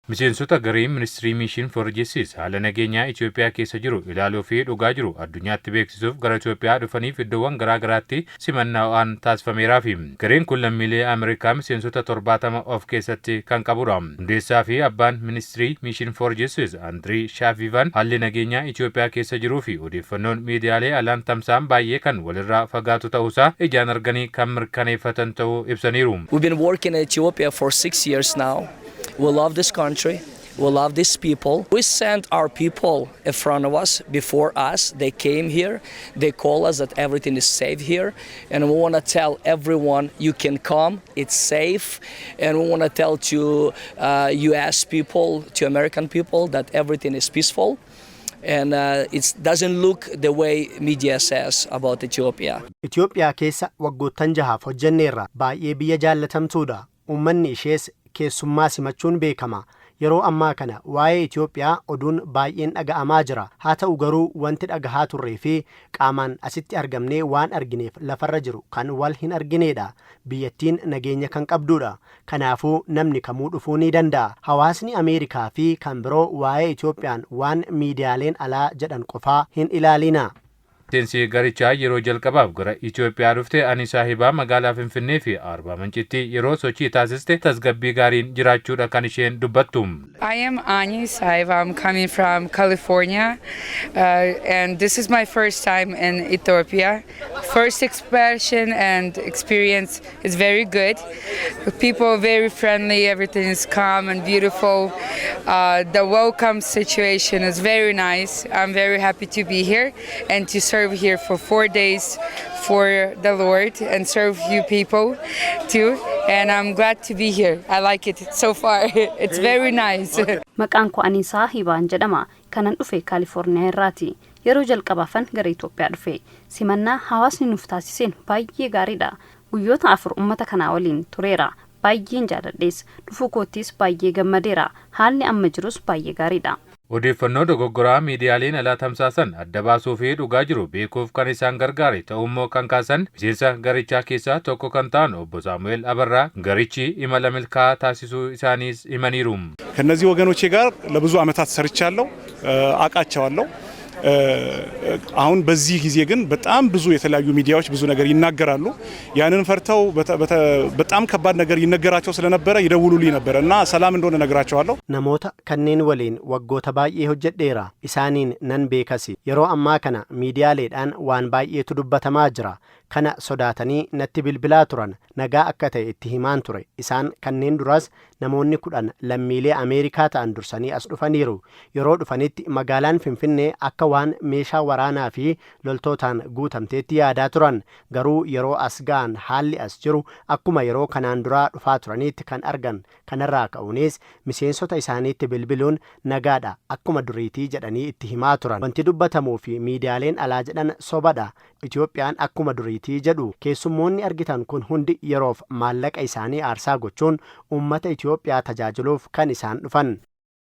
Miseensota garee Ministry Mission for Justice haala nageenyaa Itoophiyaa keessa jiru ilaaluu fi dhugaa jiru addunyaatti beeksisuuf gara Itoophiyaa dhufaniif iddoowwan garaa garaatti simannaa ho'aan taasifameeraafi. Gareen kun lammiilee Ameerikaa miseensota 70 of keessatti kan qabudha. Hundeessaa fi abbaan Ministry Mission for Justice Andirii Shaafiivan haalli nageenyaa Itoophiyaa keessa jiruu fi odeeffannoon miidiyaalee alaan tamsa'an baay'ee kan walirraa fagaatu ta'uusaa ijaan arganii kan mirkaneeffatan ta'uu ibsaniiru. We've been working in Ethiopia for 6 years now. We love this country. We love these people. We sent our people in front of us, before us. They came here. They call us that everything is safe here. And we want to tell everyone, you can come. It's safe. And we want to tell to US people, to American people, that everything is peaceful. And it doesn't look the way media says about Ethiopia. Itoophiyaa keessa waggoottan 6f hojjenneerra. Baay'ee biyya jaallatamtuudha. Uummanni ishees keessummaa simachuun beekama. Yeroo ammaa kana waa'ee Itoophiyaa oduun baay'een dhaga'amaa jira. Haa ta'u garuu, wanti dhagahaa turree fi qaamaan asitti argamnee waan argineef lafarra jiru kan wal hin argineedha. Biyyattiin nageenya kan qabduudha. Kanaafuu namni kamuu dhufuu ni danda'a. Hawaasni Ameerikaa fi kan biroo waa'ee Itoophiyaan waan miidiyaaleen alaa jedhan qofaa hin ilaalina. Miseensi garichaa yeroo jalqabaaf gara Itoophiyaa dhufte Ani Saahibaa magaalaa Finfinnee fi Arbaa Mincitti yeroo sochii taasiste tasgabbii gaariin jiraachuudha kan isheen dubbattu. I am Ani Saiva. I'm coming from California, and this is my first time in Ethiopia. First expression and experience is very good. People are very friendly. Everything is calm and beautiful. The welcome situation is very nice. I'm very happy to be here and to serve here for 4 days for the Lord and serve you people too. And I'm glad to be here. I like it so far. It's very nice. Maqaan koo Aniisaa Hibaan jedhama. Kanan dhufe Kaalifoorniyaa irraati. Yeroo jalqabaafan gara Itoophiyaa dhufe. Simannaa hawaasni nuuf taasiseen baay'ee gaariidha. Guyyoota 4 uummata kanaa waliin tureera. Baay'een jaaladhees. Dhufuu koottis baay'ee gammadeera. Haalli amma jirus baay'ee gaariidha. Odeeffannoo dogoggoraa miidiyaaleen alaa tamsaasan adda baasuu fi dhugaa jiru beekuuf kan isaan gargaare ta'ummoo kan kaasan miseensa garichaa keessaa tokko kan ta'an obbo Saamu'eel Abarraa garichi imala milkaa'aa taasisuu isaaniis himaniiru. ከእነዚህ ወገኖቼ ጋር ለብዙ ዓመታት ሰርቻለሁ፣ አውቃቸዋለሁ። አሁን በዚህ ጊዜ ግን በጣም ብዙ የተለያዩ ሚዲያዎች ብዙ ነገር ይናገራሉ። ያንን ፈርተው በጣም ከባድ ነገር ይነገራቸው ስለነበረ ይደውሉልኝ ነበረ እና ሰላም እንደሆነ እነግራቸዋለሁ። Namoota kanneen waliin waggoota baay'ee hojjedheera. Isaaniin nan beekasi. Yeroo ammaa kana miidiyaaleedhaan waan baay'eetu dubbatamaa jira. Kana sodaatanii natti bilbilaa turan. Nagaa akka ta'e itti himaan ture. Isaan kanneen duras namoonni 10 lammiilee Ameerikaa ta'an dursanii as dhufaniiru. Yeroo dhufanitti magaalaan Finfinnee akka waan meeshaa waraanaa fi loltootaan guutamteetti yaadaa turan. Garuu yeroo as ga'an haalli as jiru akkuma yeroo kanaan duraa dhufaa turaniitti kan argan. Kanarraa ka'uunis miseensota isaaniitti bilbiluun nagaadha, akkuma duriitii jedhanii itti himaa turan. Wanti dubbatamuu fi miidiyaaleen alaa jedhan sobadha. Itoophiyaan akkuma duriitii jedhu. Keessummoonni argitan kun hundi yeroof maallaqa isaanii aarsaa gochuun uummata Itoophiyaa tajaajiluuf kan isaan dhufan.